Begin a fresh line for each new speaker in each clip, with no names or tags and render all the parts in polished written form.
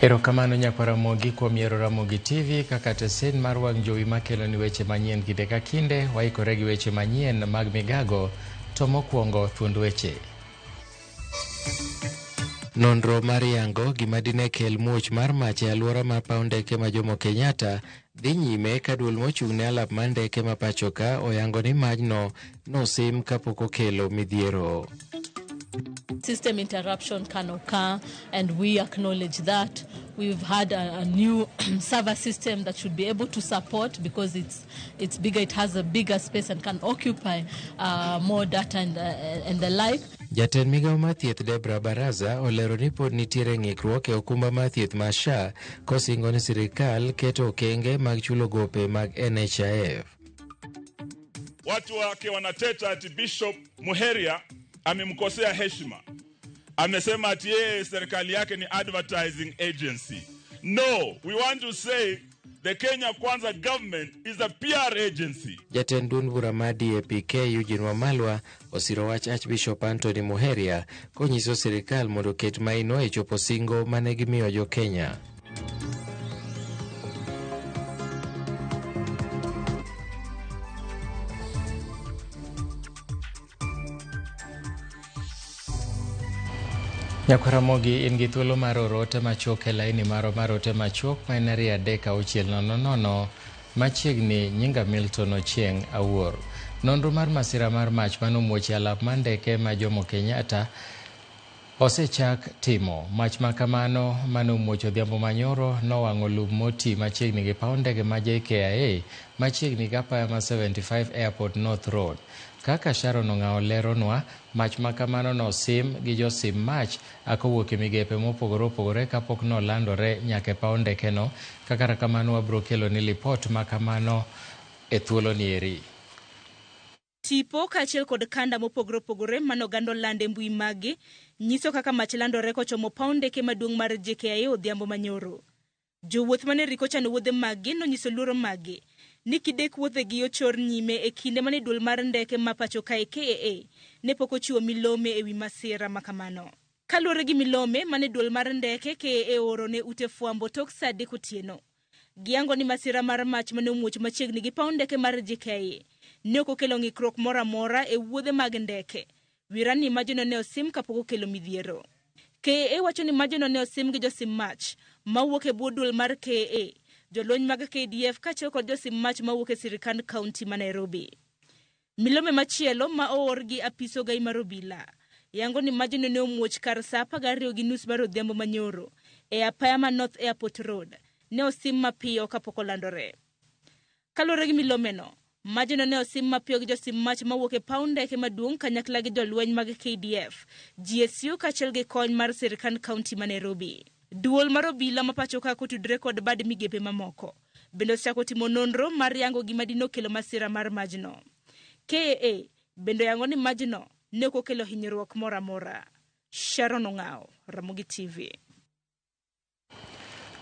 Erokamano nyakwar Ramogi kuom yiero Ramogi TV kaka tesen mar wang' jowi makelo ni weche manyien kinde ka kinde. Waikore gi weche manyien mag migago, to mokwongo thuond weche. Nonro mar yango gima dine kel muoch mar mach e alwora mar paw ndeke ma Jomo Kenyatta dhi nyime ka duol mochung' ne alap mar ndeke ma pachoka oyango ni majno nosim kapok okelo midhiero.
System interruption can occur, and we acknowledge that. We've had a new server system that should be able to support, because it's bigger, it has a bigger space and can occupy more data and the like.
Jatend migawo mar thieth Debra Baraza olero ni pod nitiere ng'ikruok e okumba mar thieth mar SHA kosingo ni sirikal keto okenge mag chulo gope mag NHIF.
Watu wake wanateta ati Bishop Muheria amemkosea heshima. Amesema ati yeye serikali yake ni advertising agency. No, we want to say the Kenya Kwanza government is a PR agency.
Jatend duond bura mar DAPK Eugene Wamalwa osiro wach Archbishop Anthony Muheria konyiso sirikal mondo oket maino e chopo singo mane gimiyo jo Kenya. Nyakwar Ramogi, in gi thuolo mar oro ote machuok e laini marwa mar ote machuok ma en 23600 machiegni. Nyinga Milton Ochieng Awuor. Nonro mar masira mar mach manomuoch e alap mar ndeke ma Jomo Kenyatta osechak timo. Mach ma kamano manomuoch odhiambo manyoro nowang'o lum moti machiegni gi paw ndege ma JKIA machiegni gi apaya ma 75 Airport North Road. Kaka Sharon Ong'awo leronwa, mach ma kamano nosim gi josim mach kowuok e migepe mopogore opogore kapok nolandore nyaka e paw ndekeno. Kaka kamano wabiro kelo ni lipot ma kamano e thuolo ni eri.
Tipo kaachiel kod kanda mopogore opogore mane oganda olando e mbui maggi nyiso kaka mach landore kochomo paw ndeke maduong' mar JKIA odhiambo manyoro. Jowuoth mane riko chano wuodhe maggi nonyiso luoro maggi ni kidek wuodhegi ochor nyime e kinde mane duol mar ndeke ma pacho kae KAA ne pok ochiwo milome ewi masira ma kamano. Kaluwore gi milome mane duol mar ndeke KAA ooro ne ute fwambo tok saa 3 otieno, giyango ni masira mar mach mane omuoch machiegni gi paw ndeke mar JKIA ne ok okelo ng'ikruok moro amora e wuodhe mag ndeke. Wirani majno ne osim kapok okelo midhiero. KAA wacho ni majno ne osim gi josim mach mawuok e bwo duol mar KAA, jolweny mag KDF kaachiel kod josim mach mawuok e sirikand kaunti ma Nairobi. Milome machielo ma oor gi apis ogai mar obila yango ni majno ne omuoch kar saa 12:30 mar odhiambo manyoro e apaya ma North Airport Road. Ne osim mapiyo kapok olandore. Kaluwore gi milomeno, majno ne osim mapiyo gi josim mach mawuok e paw ndeke maduong' kanyakla gi jolweny mag KDF, GSU kaachiel gi kony mar sirikand kaunti ma Nairobi. Duol mar obila ma pacho ka kotudore kod bad migepe mamoko bende osechako timo nonro mar yango gima dine okelo masira mar majno. KAA bende oyango ni majno ne ok okelo hinyruok moro amora. Sharon Ong'awo, Ramogi TV.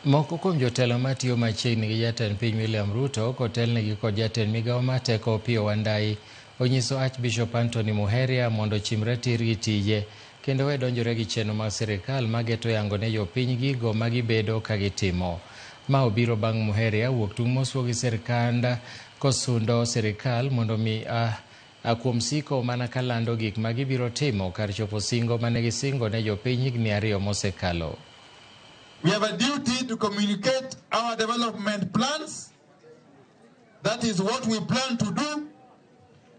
Moko kuom jotelo matiyo machiegni gi jatend piny William Ruto kotelnegi kod jatend migawo mar teko Opiyo Wandayi onyiso Archbishop Anthony Muheria mondo ochimre tir gi tije kendo we donjore gi chenro mag sirikal mageto yango ne jopiny gigo ma gibedo ka gitimo. Ma obiro bang' Muheria wuok tung' mosuo gi sirikand kosundo sirikal mondo mi kuom siko mana kalando gik ma gibiro timo kar chopo singo mane gisingo ne jopiny higni 2 mosekalo.
We have a duty to communicate our development plans. That is what we plan to do.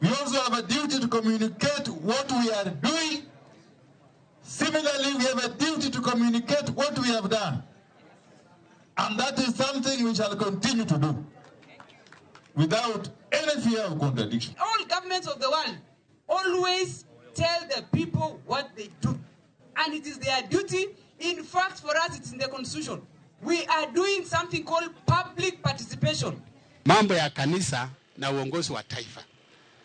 We also have a duty to communicate what we are doing. Similarly, we have a duty to communicate what we have done. And that is something we shall continue to do without any fear of contradiction.
All governments of the world always tell the people what they do. And it is their duty. In fact, for us, it's in the constitution. We are doing something called public participation.
Mambo ya kanisa na uongozi wa taifa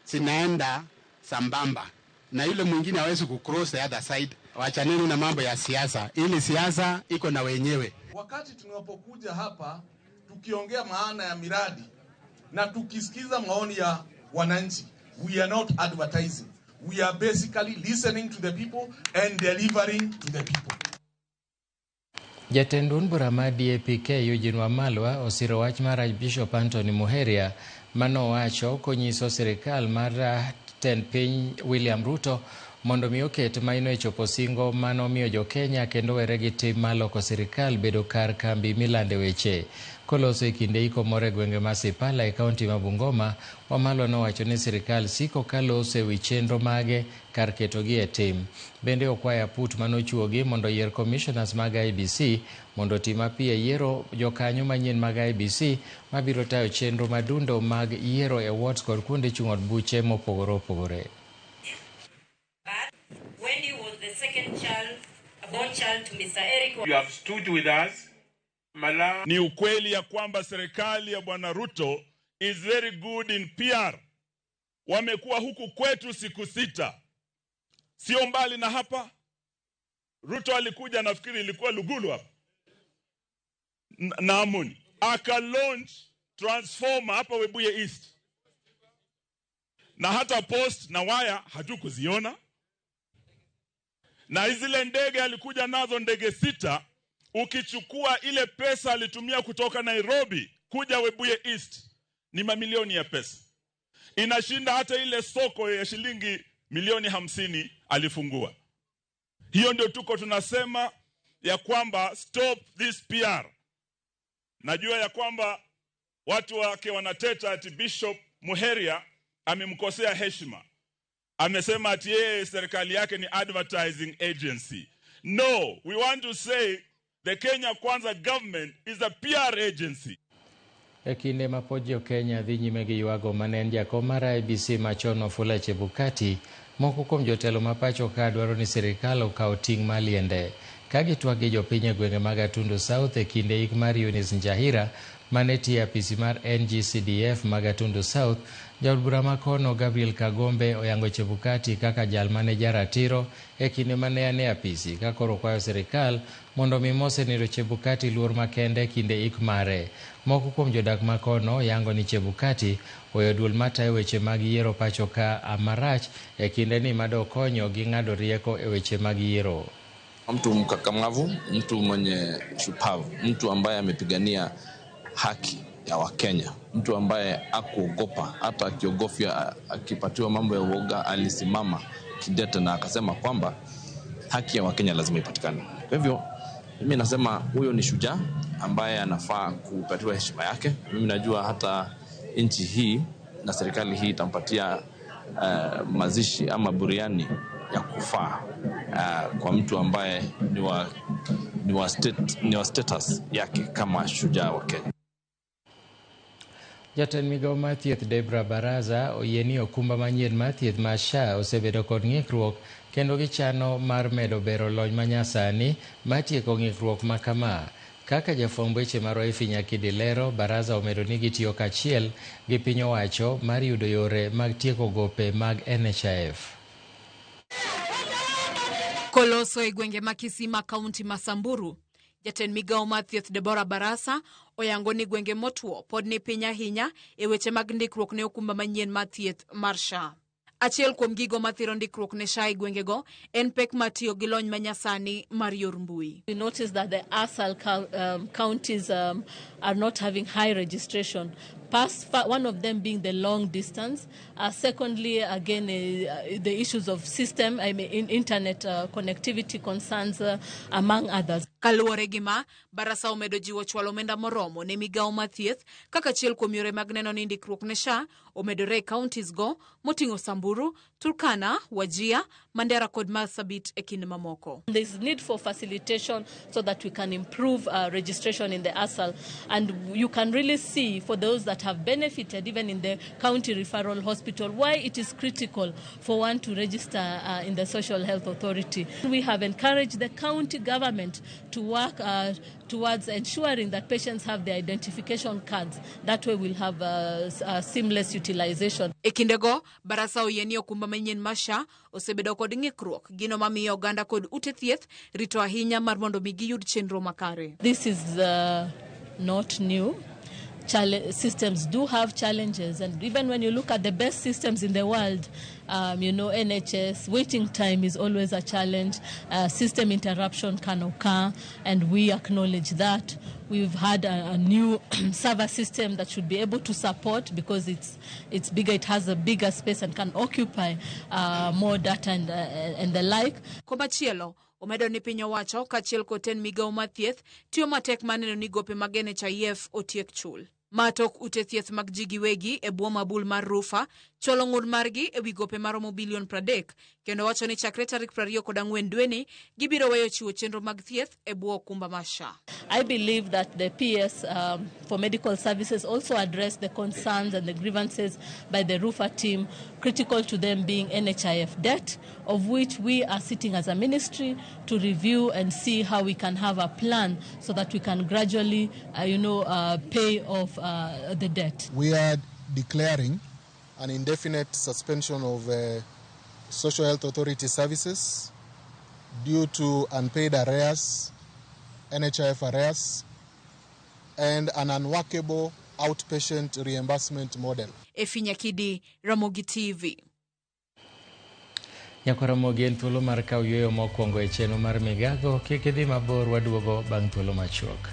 zinaenda sambamba, na yule mwingine hawezi kucross the other side. Wachaneni na mambo ya siasa, ili siasa iko na wenyewe.
Wakati tunapokuja hapa tukiongea maana ya miradi na tukisikiza maoni ya wananchi, we are not advertising. We are basically listening to the people and delivering to the people.
Jatend duond bura mar DAP-K Eugene Wamalwa osiro wach mar Archbishop Anthony Muheria manowacho konyiso sirikal mar tend piny William Ruto mondo mi oket maino e chopo singo manomiyo jo-Kenya kendo were gi tim mar loko sirikal bedo kar kambi milande weche. Koloso e kinde iko moro e gwenge ma Sipala e kaunti ma Bungoma, Wamalwa nowacho ni sirikal siko ka loso e wi chenro mage kar ketogi e tim. Bende okwayo aput manochuogi mondo oyier commissioners mag IEBC mondo oti mapiyo e yiero jokanyo manyien mag IEBC mabiro tayo chenro madundo mag yiero e wards kod kuonde chung' od buche mopogore opogore.
Wendy was the second child, born child to Mr. Eric.
You have stood with us. Mala. Ni ukweli ya kwamba serikali ya Bwana Ruto is very good in PR. Wamekuwa huku kwetu siku 6. Sio mbali na hapa. Ruto alikuja, nafikiri ilikuwa Lugulu hapa. Naamuni. Aka launch transformer hapa Webuye East. Na hata post na waya hatukuziona. Na zile ndege alikuja nazo ndege 6, ukichukua ile pesa alitumia kutoka Nairobi kuja Webuye East ni mamilioni ya pesa. Inashinda hata ile soko ya shilingi milioni 50 alifungua. Hiyo ndio tuko tunasema ya kwamba stop this PR. Najua ya kwamba watu wake wanateta ati Bishop Muheria amemkosea heshima. Amesema ati yeye serikali yake ni advertising agency. No, we want to say the Kenya Kwanza government is a PR agency.
E kinde ma pod jo Kenya dhi nyime gi ywago mane en jakom mar IEBC machon Wafula Chebukati, moko kuom jotelo ma pacho ka dwaro ni sirikal okaw ting' mar liende. Ka gitwak gi jopiny e gwenge mag Gatundu South e kinde ik mar Eunice Njahira mane tiyo e apisi mar NGCDF ma Gatundu South, jaod bura ma kono Gabriel Kagombe oyango Chebukati kaka jal mane jaratiro e kinde mane en e apisi, ka koro kwayo sirikal mondo mi mosenindo Chebukati luor makende kinde ik mare. Moko kuom jodak ma kono yango ni Chebukati oweyo duol matayo weche mag yiero pacho ka amarach e kinde ni madokonyo gi ng'ado rieko e weche mag yiero.
Mtu mkakamavu, mtu mwenye shupavu, mtu ambaye amepigania haki ya Wakenya, mtu ambaye hakuogopa, hata akiogofya, akipatiwa mambo ya uoga, alisimama kidete na akasema kwamba haki ya Wakenya lazima ipatikane. Kwa hivyo mimi nasema huyo ni shujaa ambaye anafaa kupatiwa heshima yake. Mimi najua hata nchi hii na serikali hii itampatia mazishi ama buriani ya kufaa kwa mtu ambaye ni wa status yake kama shujaa wa Kenya.
Jatend migao mar thieth Debra Baraza oyie ni okumba manyien mar thieth mar SHA osebedo kod ng'ikruok kendo gichano mar medo bero lony manyasani mar tieko ng'ikruok ma kama. Kaka jafwamb weche marwa Effie Nyakidi lero, Baraza omedo ni gitiyo kachiel gi piny owacho mar yudo yore mag tieko gope mag NHIF.
Koloso e gwenge ma Kisima, kaunti ma Samburu, jatend migao mar thieth Deborah Barasa oyango ni gwenge motwo pod ni piny ahinya e weche mag ndikruok ne okumba manyien mar thieth mar SHA. Achiel kuom gigo mathiro ndikruok ne SHA e gwengego en pek mar tiyo gi lony manyasani mar yor mbui.
We noticed that the ASAL counties are not having high registration. Past, one of them being the long distance. Secondly, again, the issues of system, I mean, internet connectivity concerns, among others.
Kaluwore gi ma, Barasa omedo jiwo chwalo omenda moromo ne migao mar thieth kaka achiel kuom yore mag neno ni ndikruok ne SHA omedore e counties go moting'o Samburu, Turkana, Wajir, Mandera kod Marsabit e kind mamoko.
There's need for facilitation so that we can improve registration in the ASAL. And you can really see for those that have benefited, even in the county referral hospital, why it is critical for one to register in the Social Health Authority. We have encouraged the county government to work towards ensuring that patients have their identification cards. That way we'll have seamless utilization.
E kindego, Barasa oyie ni okumba manyien mar SHA osebedo kod ng'ikruok, gino mamiyo oganda kod ute thieth rito ahinya mar mondo mi giyud chenro makare.
This is not new. Systems do have challenges, and even when you look at the best systems in the world, NHS, waiting time is always a challenge. System interruption can occur, and we acknowledge that. We've had a new server system that should be able to support, because it's bigger, it has a bigger space and can occupy more data and the like.
Komachielo, omedo ni piny owacho kaachiel kod tend migawo mar thieth tiyo matek mar neno ni gope mag NHIF otiek chul. Ma tok ute thieth mag ji giwegi e bwo mabul mar Rufa chwalo ng'ur margi ewi gope maromo bilion 30 kendo wacho ni chakre tarik 24 dweni gibiro weyo chiwo chenro mag thieth e bwo okumba mar SHA.
I believe that the PS for medical services also addressed the concerns and the grievances by the Rufa team, critical to them being NHIF debt, of which we are sitting as a ministry to review and see how we can have a plan so that we can gradually, pay off the debt.
We are declaring an indefinite suspension of Social Health Authority services due to unpaid arrears, NHIF arrears, and an unworkable outpatient reimbursement model.
Efinya Kidi, Ramogi TV.
Nyakwaramogi en thuolo mar kawo yueyo mokwongo e chenro mar migago. Kik idhi mabor, waduogo bang' thuolo machuok.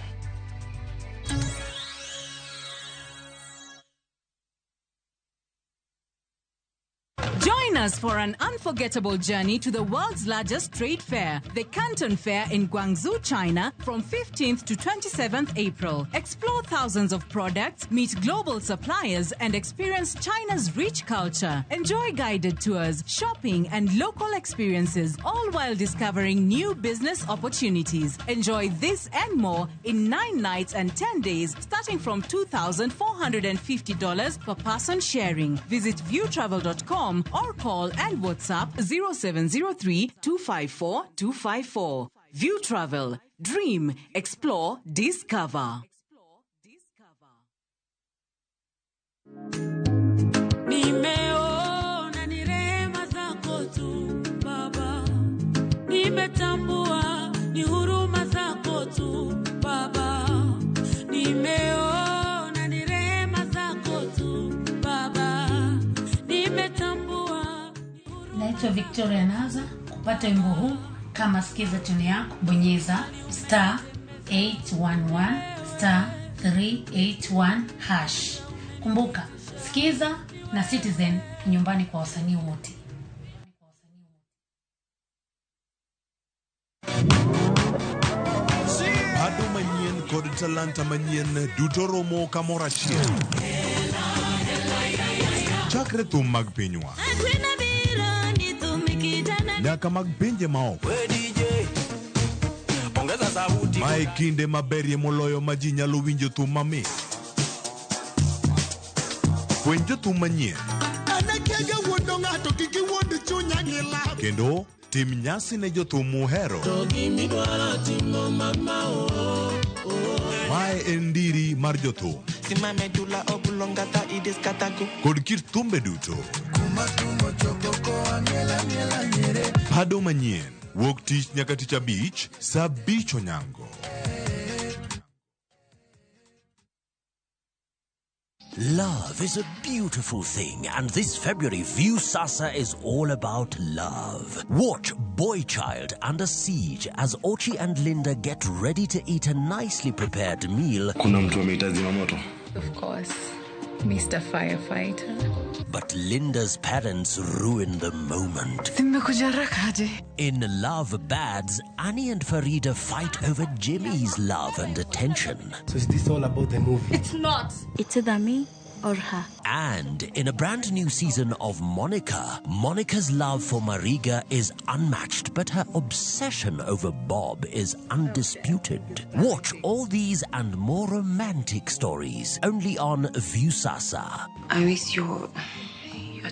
Join us for an unforgettable journey to the world's largest trade fair, the Canton Fair in Guangzhou, China, from 15th to 27th April. Explore thousands of products, meet global suppliers, and experience China's rich culture. Enjoy guided tours, shopping, and local experiences, all while discovering new business opportunities. Enjoy this and more in 9 nights and 10 days, starting from $2,450 per person sharing. Visit viewtravel.com or call and WhatsApp 0703 254 254. View Travel. Dream, explore, discover.
Nimeona ni rehema zako tu Baba, nimetambua ni huruma zako tu Baba, nimeona ni rehema zako tu Baba, nimetambua.
Naitwa Victoria Naza. Kupata wimbo huu kama sikiza tune yako, bonyeza star 811 star 381 hash. Kumbuka, sikiza na Citizen nyumbani kwa wasanii wote.
Pado manyien kod talanta manyien duto romo kamoro achiel. Chakre thum mag pinywa nyaka mag pinje maoko. Mae kinde maberie moloyo ma ji nyalo winjo thum mamit. Fweny jothum manyien kendo tim nyasi ne jothum muhero. Mae en ndiri mar jothum kod kit thumbe duto. Pado manyien wuok tich nyaka tich abich saa 5 onyango.
Love is a beautiful thing, and this February, Viusasa is all about love. Watch Boy Child Under Siege as Ochi and Linda get ready to eat a nicely prepared meal.
Kuna mtu ameitazima moto.
Of course, Mr. Firefighter.
But Linda's parents ruin the moment. In Love Bads, Annie and Farida fight over Jimmy's love and attention.
So is this all about the movie?
It's not. It's either me or her.
And in a brand new season of Monica, Monica's love for Mariga is unmatched, but her obsession over Bob is undisputed. Watch all these and more romantic stories only on Viusasa.
I miss your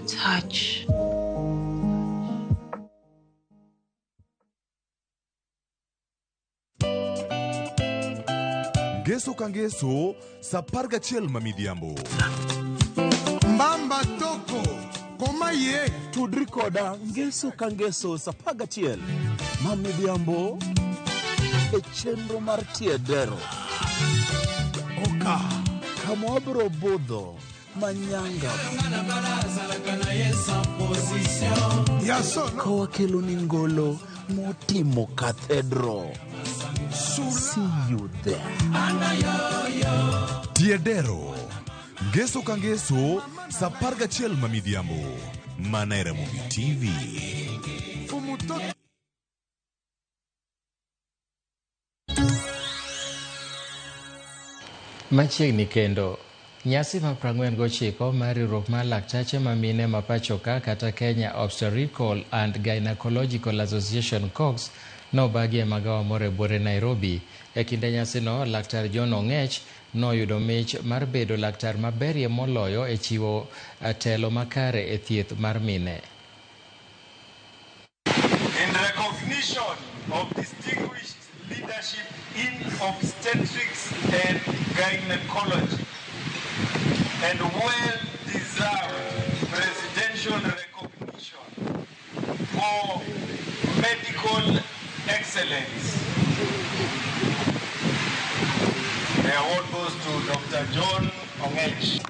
touch.
Ngeso ka ngeso saa 11 ma midhiambo.
Mbamba toko koma ye
tudri koda ngeso ka ngeso saa 11 ma midhiambo e chenro mar Tiedero.
Oka.
Kama wabiro budho manyanga ka wakelo ni ngolo motimo cathedral. See you there.
Tiedero. Ngeso ka ngeso, sa 11 ma midhiambo. Mana e Ramogi TV.
Machiegni kendo, nyasi ma 49 mar riwruok mar laktache ma mine ma pachoka kata Kenya Obstetrical and Gynecological Association COGS nobagi e magawa moro e buore Nairobi. E kinde nyasino, Laktar John Ong'ech noyudo mich mar bedo laktar maberie moloyo e chiwo telo makare e thieth mar mine.
In recognition of distinguished leadership in obstetrics and gynecology and well-deserved presidential recognition for medical excellence, the award goes to Dr. John Ong'ech.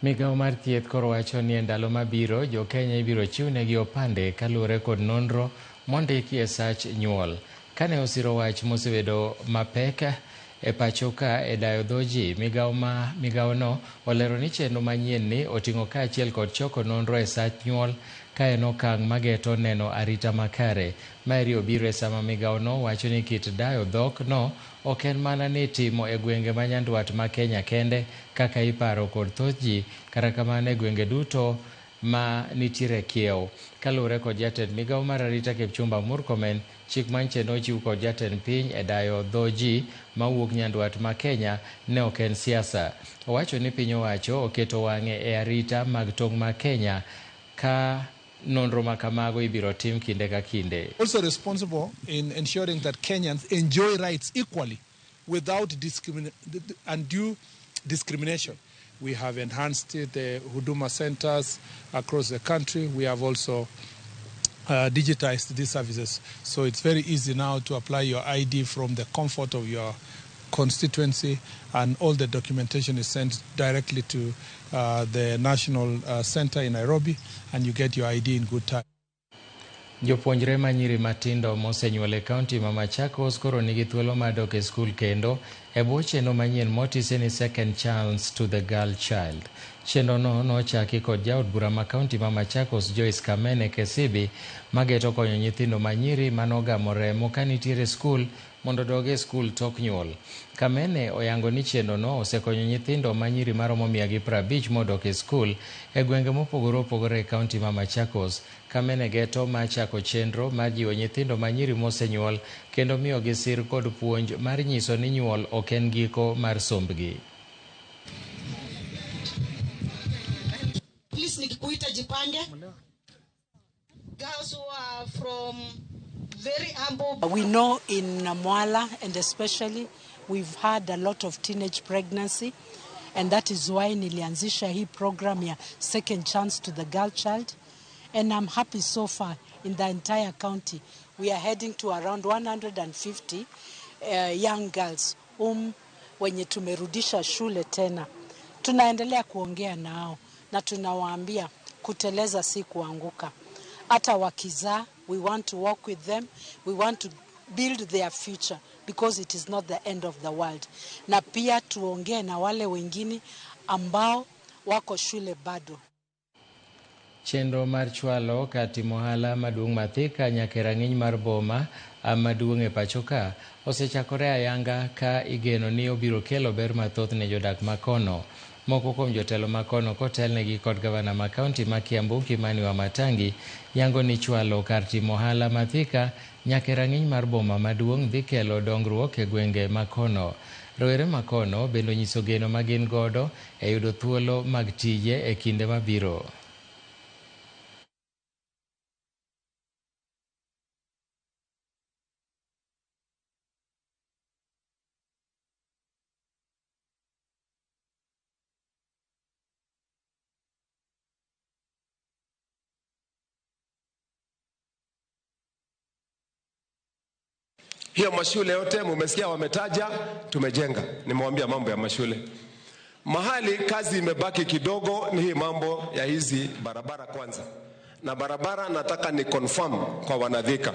Migawo mar thieth koro wacho ni e ndalo mabiro jo Kenya ibiro chiwnegi opande kaluwore kod nonro mondiki e sach nyuol. Kane osiro wach mosebedo mapek e pacho ka e dayo dho ji, migawono olero ni chenro manyien ni oting'o kaachiel kod choko nonro e sach nyuol ka en okang' mageto neno arita makare. Maeri obiro e sama migawono wacho ni kit dayo dhok no ok en mana ni timo e gwenge ma nyandwat ma Kenya kende kaka iparo kod thoth ji, kata kamano e gwenge duto ma nitiere kiewo. Kaluwore kod jatend migawo mar arita Kipchumba Murkomen, chik manche nochiw kod jatend piny e dayo dho ji mawuok nyandwat ma Kenya ne ok en siasa. Owacho ni piny owacho oketo wang'e e arita mag tong' ma Kenya ka nonro ma kamago ibiro tim kinde ka kinde.
Also responsible in ensuring that Kenyans enjoy rights equally without undue discrimination. We have enhanced the Huduma centers across the country. We have also digitized these services. So it's very easy now to apply your ID from the comfort of your constituency, and all the documentation is sent directly to the National Center in Nairobi, and you get your ID in good time.
Jopuonjre ma nyiri matindo mosenyuol e kaunti ma Machakos koro nigi thuolo mar dok e skul kendo e bwo chenro manyien motise ni Second Chance to the Girl Child. Chenrono nochaki kod jaod bura ma kaunti ma Machakos Joyce Kamene Kesibi mageto konyo nyithindo ma nyiri manogamo remo ka nitiere skul mondo odog e skul tok nyuol. Kamene oyango ni chenrono osekonyo nyithindo ma nyiri maromo 150 modok e skul e gwenge mopogore opogore e kaunti ma Machakos. Kamene geto mar chako chenro mar jiwo nyithindo ma nyiri mosenyuol kendo miyogi sir kod puonj mar nyiso ni nyuol ok en giko mar sombgi.
Please nikikuita jipange. Girls who are from very humble.
We know in Mwala and especially we've had a lot of teenage pregnancy, and that is why nilianzisha hii program ya Second Chance to the Girl Child. And I'm happy so far in the entire county we are heading to around 150 young girls wenye tumerudisha shule tena. Tunaendelea kuongea nao na tunawaambia kuteleza si kuanguka. Hata wakizaa, we want to work with them, we want to build their future because it is not the end of the world. Na pia tuongee na wale wengine ambao wako shule bado.
Chenro mar chwalo kar timo ohala maduong' ma Thika nyaka e rang'iny mar boma maduong' e pacho ka osechakore ayanga ka igeno ni obiro kelo ber mathoth ne jodak makono. Moko kuom jotelo makono kotelnegi kod gavana ma kaunti ma Kiambu Kimani Wamatangi yango ni chwalo kar timo ohala ma Thika nyaka e rang'iny mar boma maduong' dhi kelo dongruok e gwenge makono. Rowere makono bende onyiso geno ma gin godo e yudo thuolo mag tije e kinde mabiro.
Hiyo mashule yote mumesikia wametaja, tumejenga. Nimewambia mambo ya mashule. Mahali kazi imebaki kidogo ni hii mambo ya hizi barabara kwanza. Na barabara nataka ni confirm kwa wanadhika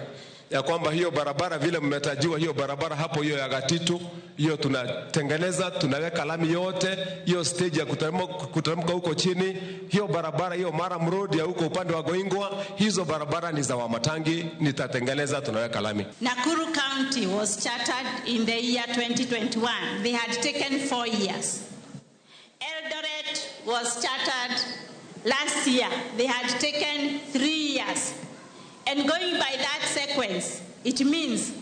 ya kwamba hiyo barabara vile mmetajiwa, hiyo barabara hapo, hiyo ya Gatitu, hiyo tunatengeneza, tunaweka lami yote, hiyo stage ya kuteremka huko chini, hiyo barabara hiyo Maram Road ya huko upande wa Goingwa, hizo barabara ni za Wamatangi, nitatengeneza, tunaweka lami.
Nakuru County was chartered in the year 2021. They had taken 4 years. Eldoret was chartered last year. They had taken 3 years. And going by that sequence, it means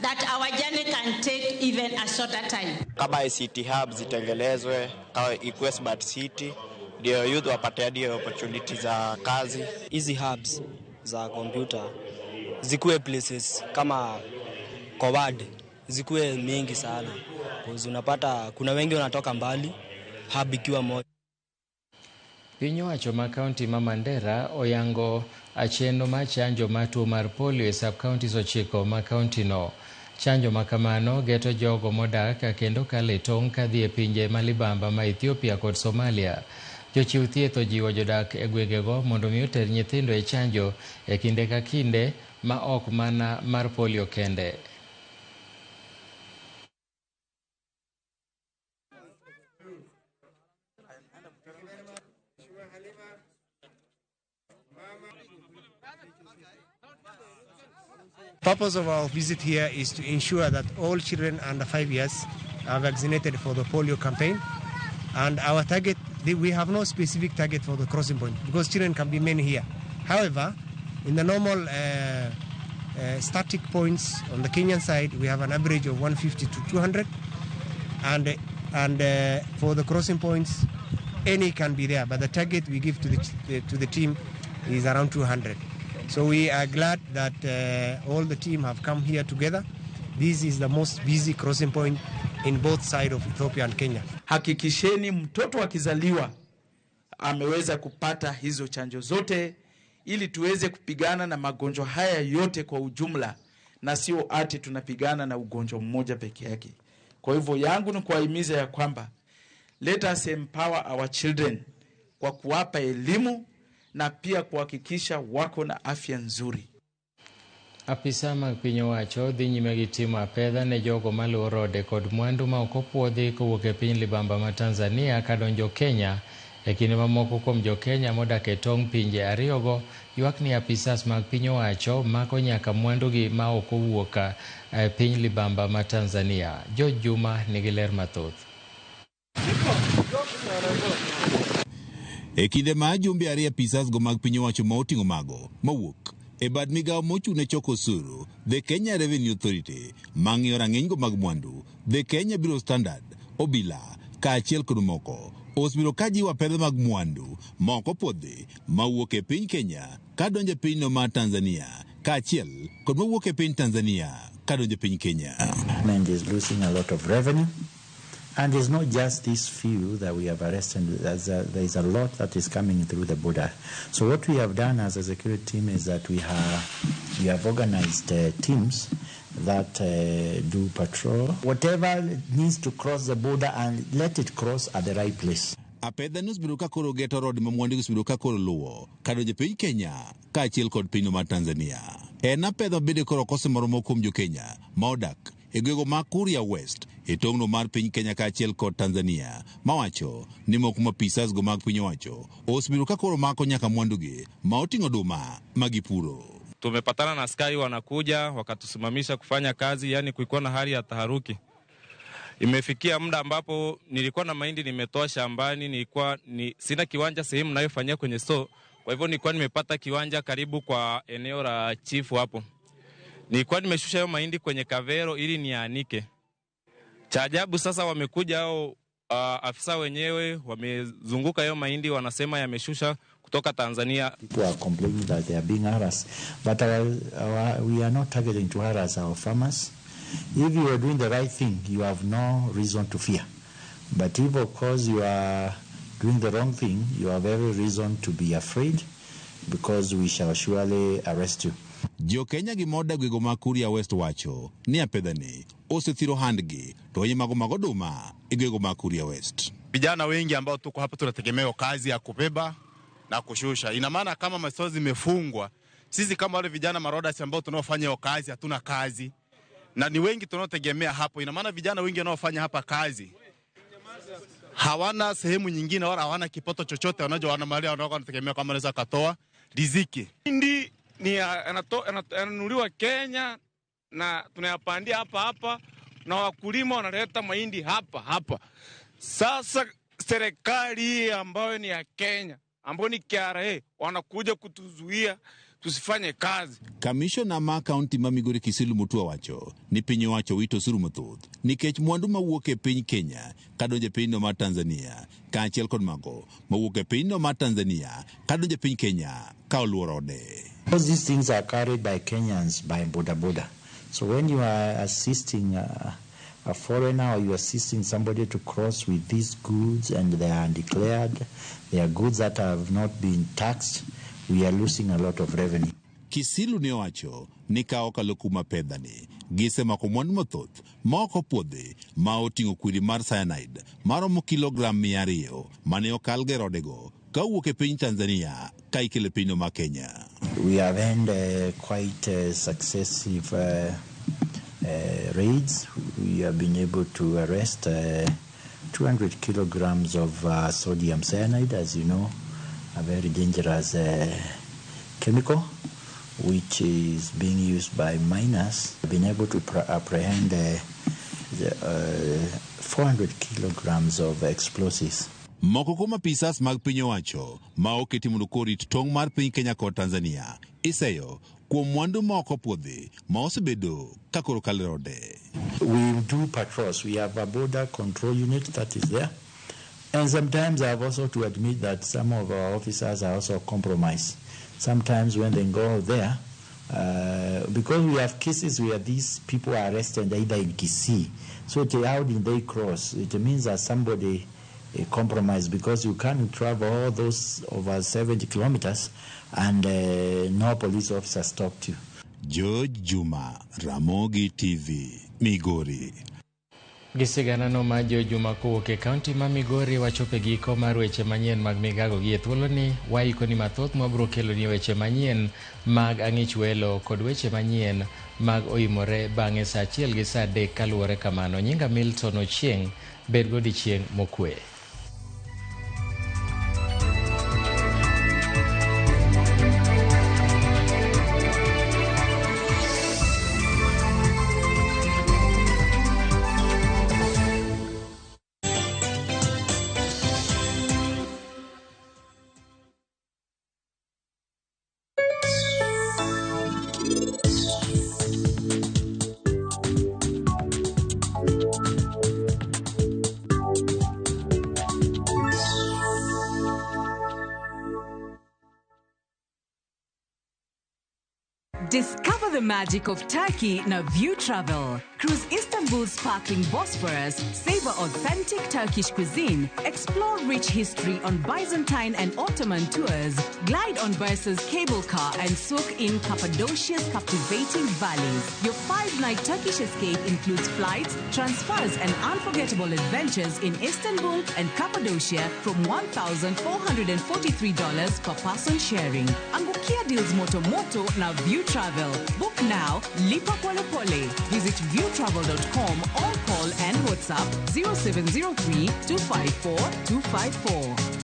that our journey can take even a shorter time.
Kama ICT hub zitengenezwe, kama ikuwe smart city, ndio youth wapate hadi opportunity za kazi.
Hizi hubs za computer zikuwe places kama kwa ward, zikuwe mingi sana. Because unapata kuna wengi wanatoka mbali, hub ikiwa moja.
Piny owacho ma kaunti ma Mandera oyango chenro mar chanjo mar tuo mar polio e sub-counties 9 ma kaunti no. Chanjo ma kamano geto jogo modak kendo kalo e tong' kadhi e pinje ma libamba ma Ethiopia kod Somalia. Jochiw thieth ojiwo jodak e gwengego mondo mi oter nyithindo e chanjo e kinde ka kinde ma ok mana mar polio kende.
Purpose of our visit here is to ensure that all children under 5 years are vaccinated for the polio campaign. And our target, we have no specific target for the crossing point because children can be many here. However, in the normal static points on the Kenyan side, we have an average of 150 to 200. And for the crossing points, any can be there, but the target we give to the team is around 200. So we are glad that all the team have come here together. This is the most busy crossing point in both sides of Ethiopia and Kenya.
Hakikisheni mtoto akizaliwa ameweza kupata hizo chanjo zote ili tuweze kupigana na magonjwa haya yote kwa ujumla, na sio ati tunapigana na ugonjwa mmoja peke yake. Kwa hivyo yangu ni kuwahimiza ya kwamba let us empower our children kwa kuwapa elimu na pia kuhakikisha wako na afya nzuri.
Apisa mag piny owacho dhi nyime gi timo apedha ne jogo maluwo rode kod mwandu ma ok opuodhi kowuok e piny libamba ma Tanzania kadonjo Kenya. E kinde mamoko kuom jo Kenya modak e tong' pinje ariyogo ywak ni apisas mag piny owacho mako nyaka mwandugi ma ok owuok e piny libamba ma Tanzania. George Juma nigi ler mathoth.
E kinde ma jumbe ariyo apisas go mag piny owacho ma oting'o mago mowuok e bad migawo mochung' ne choko osuru, The Kenya Revenue Authority, mang'iyo rang'iny go mag mwandu, The Kenya Bureau of Standard, obila kaachiel kod moko osebiro ka jiwo apedha mag mwandu ma ok opuodhi mawuok e piny Kenya kadonjo e pinyno mar Tanzania kaachiel kod mawuok e piny Tanzania kadonjo e piny Kenya.
Government is losing a lot of revenue. And it's not just these few that we have arrested. There is a lot that is coming through the border. So what we have done as a security team is that we have organized teams that do patrol. Whatever needs to cross the border, and let it cross at the right place.
Apedha nosebedo ka koro geto rode ma mwandu osebedo ka koro luwo kadonjo e piny Kenya kaachiel kod pinyno mar Tanzania. En apedha mabende koro ok osemoromo kuom jo Kenya ma odak e gwego ma Kuria West e tong'no mar piny Kenya kaachiel kod Tanzania, mawacho ni moko ma apisas go mag piny owacho osebedo ka koro mako nyaka mwandugi ma oting'o oduma ma gipuro.
Tumepatana na askari wanakuja wakatusimamisha kufanya kazi, yani kulikuwa na hali ya taharuki. Imefikia muda ambapo nilikuwa na mahindi nimetoa shambani, nilikuwa sina kiwanja sehemu ninayofanyia kwenye store, kwa hivyo nilikuwa nimepata kiwanja karibu kwa eneo la chifu hapo. Nilikuwa nimeshusha hayo mahindi kwenye kavero ili nianike. Cha ajabu sasa wamekuja hao afisa wenyewe wamezunguka hayo mahindi wanasema yameshusha kutoka Tanzania.
People are complaining that they are being harassed, but we are not targeting to harass our farmers. If you are doing the right thing, you have no reason to fear. But if, of course, you are doing the wrong thing, you have every reason to be afraid, because we shall surely arrest you.
Jo Kenya gi modak gwenge mag Kuria West wacho ni apedhani osethiro handgi to wenye mago mag oduma e gwenge mag Kuria West.
Vijana wengi ambao tuko hapa tunategemea kazi ya kubeba na kushusha. Ina maana kama masozi zimefungwa, sisi kama wale vijana marodasi ambao tunaofanya hiyo kazi hatuna kazi, na ni wengi tunaotegemea hapo. Ina maana vijana wengi wanaofanya hapa kazi hawana sehemu nyingine wala hawana kipato chochote, wana mali wanaotegemea kama wanaweza katoa riziki.
Hindi ni yananunuliwa Kenya na tunayapandia hapa hapa, na wakulima wanaleta mahindi hapa hapa. Sasa serikali ambayo ni ya Kenya, ambayo ni KRA, wanakuja kutuzuia tusifanye kazi.
Kamishona ma kaunti ma Migori Kisilu Mutua wacho ni piny owacho wito osuru mathoth nikech mwandu mawuok e piny Kenya kadonjo e pinyno mar Tanzania kaachiel kod mago mawuok e pinyno mar Tanzania kadonjo e piny Kenya ka oluoro ode.
Because these things are carried by Kenyans by boda boda. So when you are assisting a foreigner or you are assisting somebody to cross with these goods and they are undeclared, they are goods that have not been taxed, we are losing a lot of revenue.
Kisilu ne owacho ni ka okalo kuom apedhani, gisemako mwandu mathoth ma ok opuodhi ma oting'o kwiri mar cyanide maromo kilogram 200 mane okal gi rodego kawuok e piny Tanzania ka ikelo e pinyno mar Kenya.
We have had quite successive raids. We have been able to arrest 200 kilograms of sodium cyanide, as you know, a very dangerous chemical which is being used by miners. We've been able to apprehend 400 kilograms of explosives.
Moko kuom apisas mag piny owacho ma oketi mondo korit tong' mar piny Kenya kod Tanzania iseyo kuom mwandu ma ok opuodhi ma osebedo ka koro kalo e ode.
We do patrols. We have a border control unit that is there. And sometimes I have also to admit that some of our officers are also compromised. Sometimes when they go there, because we have cases where these people are arrested either in Kisii. So how did they cross? It means that somebody compromised, because you can't travel all those over 70 kilometers and no police officer stopped you.
George Juma, Ramogi TV, Migori.
Gi siganano mar George Juma kowuok e kaunti ma Migori wachopo e giko mar weche manyien mag migago gi e thuoloni waikoni mathoth mwabiro keloni weche manyien mag ang'ich welo kod weche manyien mag oimore bang'e saa 1 gi saa 3 kaluwore kamano. Nyinga Milton Ochieng', bed godiechieng' mokwe.
Discover the magic of Turkey na View Travel. Cruise Istanbul's sparkling Bosphorus, savor authentic Turkish cuisine, explore rich history on Byzantine and Ottoman tours, glide on Bursa's cable car and soak in Cappadocia's captivating valleys. Your 5-night Turkish escape includes flights, transfers and unforgettable adventures in Istanbul and Cappadocia from $1,443 per person sharing. Angukia deals moto moto na View Travel. Book now, lipa pole pole. Visit viewtravel.com or call and WhatsApp 0703 254 254.